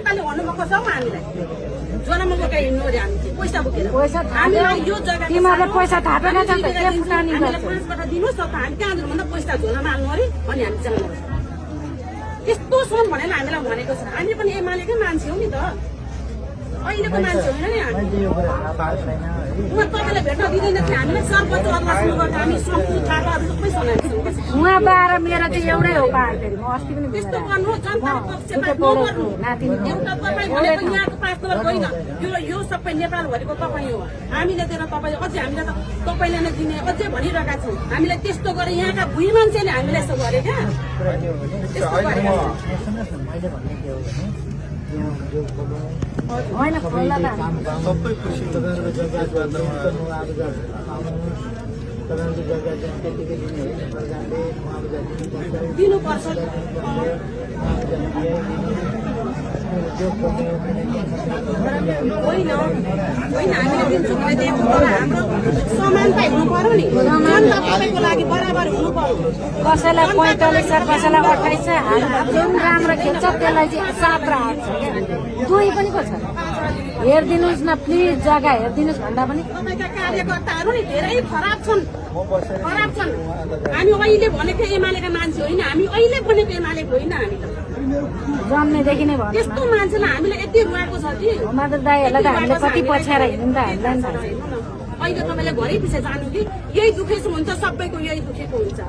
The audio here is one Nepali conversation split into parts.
पालि भन्नुभएको छ हामीलाई जन्मको कहीँ हिँड्नु अरे हामी पैसा बोकेर हामीलाई यो जग्गा तिमीहरूले पैसा थापेन त के पुरानी हामीलाई 5 पट दिनुहोस् न त हामी कहाँ जानु भन्दा पैसा झोलामा हाल्नु अरे अनि हामी जानु त्यस्तो छौँ भनेर हामीलाई भनेको छ हामी पनि एमालेकै मान्छे हो नि त अहिलेको मान्छे होइन नि हामी तपाईँलाई भेट्न दिँदैन थियो हामीलाई सरपञ्च अदलासमा गर्दा हामी सम्पूर्ण कागजहरू सबै सुनाएको उहाँ बाह्र मेरो चाहिँ एउटै हो पार्टी म अस्ति पनि त्यस्तो गर्नु जनताको पक्षमा नगर्नु एउटा तपाईँ भनेको यहाँको 5 नम्बर होइन यो सबै नेपालभरिको तपाईँ हो हामीले दिएर तपाईँ अझै हामीले त तपाईँले नै दिने अझै भनिरहेका छौँ हामीलाई त्यस्तो गरे यहाँका भुइँ मान्छेले हामीलाई यस्तो गरे क्या होइन सबै खुसी दिनुपर्छ होइन होइन हामीले दिन्छौँ भने दिएको तर हाम्रो समानता हुनु पर्यो नि जनता तपाईँको लागि बराबर हुनु पर्यो कसैलाई 45 छ कसैलाई 28 छ जुन राम्रो खेल्छ त्यसलाई चाहिँ 7 र 8 छ दुई पनि को छ हेरिदिनुहोस् न प्लिज जग्गा हेरिदिनुहोस् भन्दा पनि तपाईँका कार्यकर्ताहरू नि धेरै खराब छन् हामी अहिले भनेको एमालेका मान्छे होइन हामी अहिले भनेको एमालेको होइन हामी त जन्मेदेखि नै भयो त्यस्तो मान्छेलाई हामीले यति रुवाएको छ कि माधव दाईहरूलाई त हामीले कति पछ्याएर हिँड्नु त हामीलाई अहिले तपाईँले घरै पछि जानु कि यही दुखेको हुन्छ सबैको यही दुखेको हुन्छ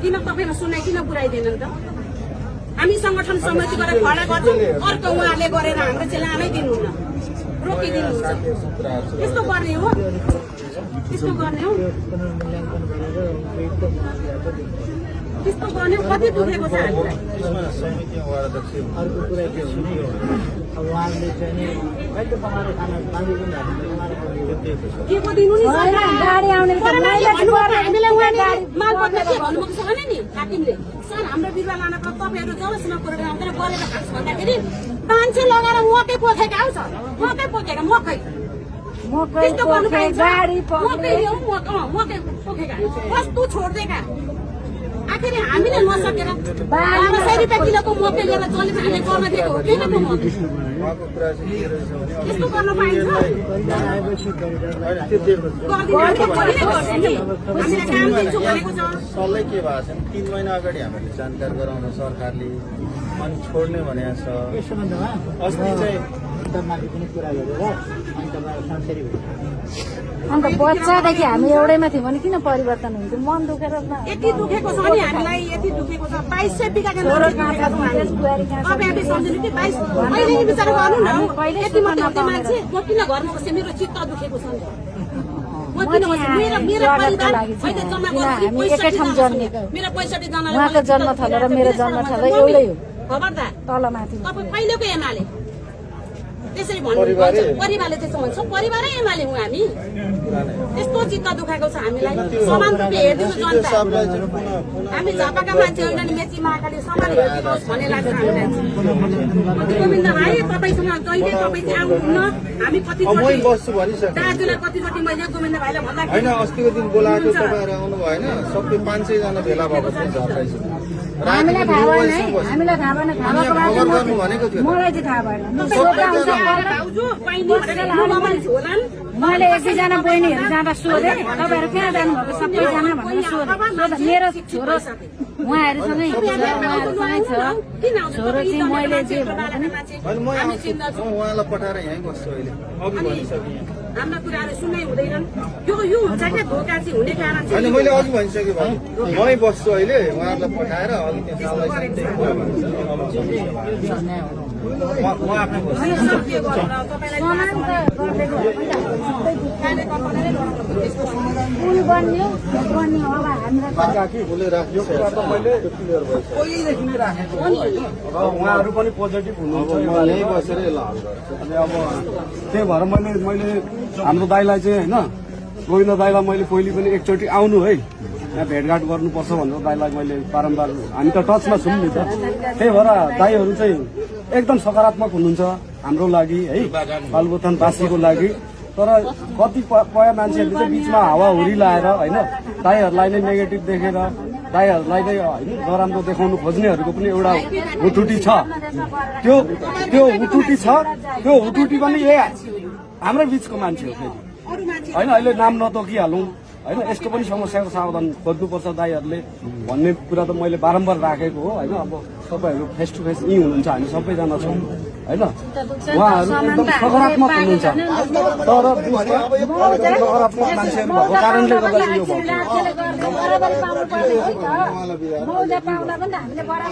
किन तपाईँमा सुनाइ किन पुऱ्याइदिएन त हामी संगठन समिति गरेर खडा गर्छौँ अर्को उहाँले गरेर हाम्रो चाहिँ लानै दिनुहुन्न रोकिदिनुहुन्छ त्यस्तो गर्ने हो त्यस्तो गर्ने हो त्यस्तो गर्ने कति दुखेको छ हामीलाई अर्को कुरा के हो भने अब उहाँले चाहिँ के को दिनु नि गाडी आउने हामीलाई उहाँले मालपत्र के भन्नुभएको छ भने नि हाकिमले सर हाम्रो बिरुवा लानको तपाईँहरू जबसम्म प्रोग्राम गरेर गरेर खास भन्दाखेरि मान्छे लगाएर मकै पोखेका आउँछ मकै पोखेका मकै त्यस्तो गर्नु पाइन्छ मकै पोखेका कस्तो छोड्देका आखिर हामीले नसकेर 1200 रुपियाँ किलोको मकै लिएर चलेको हामीले गर्न दिएको हो किन पो मकै यस्तो गर्न पाइन्छ सल्लाह के भएको छ 3 महिना अगाडि हामीले जानकारी गराउन सरकारले अनि छोड्ने भनेको छ अस्ति चाहिँ माथि पनि कुरा गरेर अनि तपाईहरु संसरी अन्त बच्चादेखि हामी एउटैमा थियौँ भने किन परिवर्तन हुन्छ मन दुखेर यति दुखेको छ नि हामीलाई यति दुखेको छ 2200 बिगाको सम्झिनु कि 22 अहिले विचार गर्नु न यति मात्रै मान्छे म किन घरमा बसेँ मेरो चित्त दुखेको छ म किन बसेँ मेरो परिवार मैले जम्मा गरेको एकै ठाउँ जन्मेको मेरो 65 जना उहाँको जन्म थलो र मेरो जन्म थलो एउटै हो खबरदार तल माथि तपाईँ पहिलेको एमाले त्यसरी भन्नुहुन्छ परिवारले त्यसो भन्छ परिवारै एमाले हौँ हामी त्यस्तो चित्त दुखाएको छ हामीलाई समान रूपले हेरिदिनु जनता हामी झापाका मान्छे होइन नि मेची महाकाली समान हेरिदिनुहोस् भन्ने लाग्छ हामीलाई गोविन्द भाइ तपाईँसँग जहिले तपाईँ चाहिँ आउनुहुन्न हामी कतिचोटि दाजुलाई कतिचोटि मैले गोविन्द भाइलाई भन्दाखेरि होइन अस्तिको दिन बोलाएको तपाईँहरू आउनु भएन सबै 500 जना भेला भएको थियो झर्काइसक्यो हामीलाई थाहा भएन है हामीलाई थाहा भएन थाहा भएको भनेको थियो मलाई चाहिँ थाहा भएन मैले एक दुईजना बहिनीहरू जाँदा सोधेँ तपाईँहरू कहाँ जानुभएको सबैजना भनेर सोधेँ मेरो छोरो उहाँहरूसँगै उहाँहरूसँगै छ छोरो चाहिँ मैले जे उहाँलाई पठाएर यहीँ बस्छु अहिले अघि भनिसकेँ हाम्रा कुराहरू सुन्नै हुँदैनन् यो हुन्छ क्या धोका चाहिँ हुने कारण होइन मैले अघि भनिसकेँ भाइ मै बस्छु अहिले उहाँहरूलाई पठाएर अघि पुल बन्यो बन्यो अब पहिलेदेखि नै राखेको उहाँहरू पनि पोजिटिभ हुनुहुन्छ यहीँ बसेर यसलाई हल गर्छु अनि अब त्यही भएर मैले हाम्रो दाइलाई चाहिँ होइन गोविन्द दाइलाई मैले पहिले पनि एकचोटि आउनु है यहाँ भेटघाट गर्नुपर्छ भनेर दाइलाई मैले बारम्बार हामी त टचमा छौँ नि त त्यही भएर दाइहरू चाहिँ एकदम सकारात्मक हुनुहुन्छ हाम्रो लागि है बालुबथानवासीको लागि तर कतिपय मान्छेहरूले चाहिँ बिचमा हावाहुरी लाएर होइन दाइहरूलाई नै नेगेटिभ देखेर दाईहरूलाई नै होइन नराम्रो देखाउनु खोज्नेहरूको पनि एउटा हुटुटी छ। त्यो हुटुटी छ, त्यो हुटुटी पनि हाम्रै बिचको मान्छे हो फेरि होइन। अहिले नाम नतोकिहालौँ होइन, यस्तो पनि समस्याको समाधान खोज्नुपर्छ दाईहरूले भन्ने कुरा त मैले बारम्बार राखेको हो होइन। अब तपाईँहरू फेस टु फेस यहीँ हुनुहुन्छ, हामी सबैजना छौँ होइन। उहाँहरू एकदम सकारात्मक हुनुहुन्छ, तर नकारात्मक मान्छेहरू भएको कारणले गर्दा यो भएको।